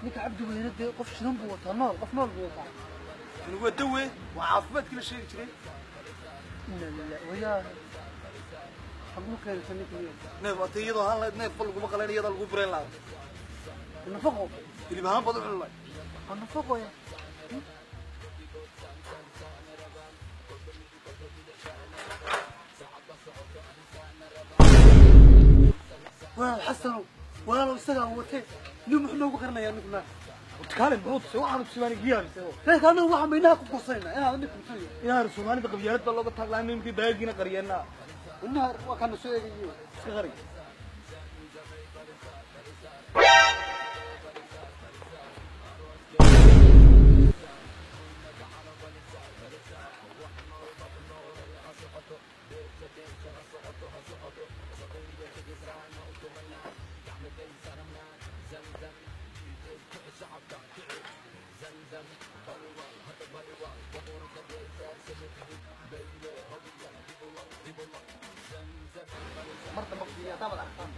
Ninka Cabdi weyne dee qof shidan buu wataa, nool, qof nool buu wataa. Tani waa dawe, waa caafimaadkii la sheegi jiray. Inna lillahi wayaa, xaguu keenaysa ninka niyo? Neef ata iyadoo ahaan lahayd, neef ba laguma qalayn, iyadaa lagu burayn lahaa. Nafaqo. Hilib ahaan baad u cuni lahayd. Waa nafaqo ya. Walaal Xasanow, walaalow, isagaa watee nin muxuu noogu qarinayaa ninku naar? Kaale, muxuu tusay? Waxaanu tusay baan igiyaa mise? Reerka annagu waxaan baynaha ku kursanayna inaad ninka tusanayo. Inaar Soomaalida qabyaalad baa looga taaglaa, ninkii baagiina qariyeenna. Inaha waa kana soo eegayo. Iska qari. Mar dambe fiiriya haddaad aragtaan.